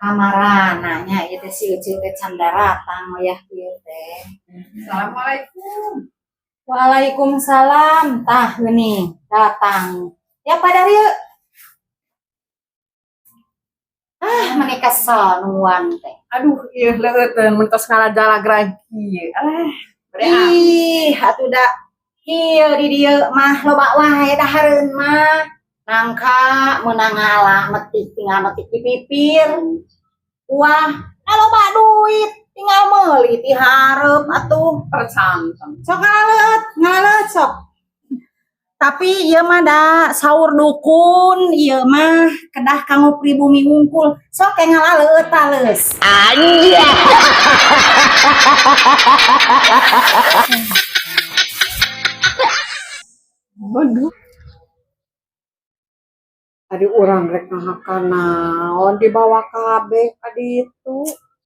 Kamarana nya ieu teh si Ucu teh can daratang wayah ieu teh. Assalamualaikum. Waalaikumsalam. Tah geuning datang. Ya pada dieu. Ah, meni kesel nungguan teh. Aduh, ieu leueuteun mun tos ngalajalag kieu. Ah, bade ah. Ih, atuh da kieu di dieu mah loba wae dahareun mah. Nangka meunang ngala metik, tinggal metik di pipir. Wah, da loba duit tinggal meuli ti hareup atuh. Persanten. Sok ngalaleut, ngalaleut sok. Tapi ieu mah da saur dukun, ieu mah kedah kanggo pribumi wungkul. Sok ke ngalaleut taleus. Anjay. Waduh. Ari urang rek ngahakan naon dibawa kabeh ka ditu.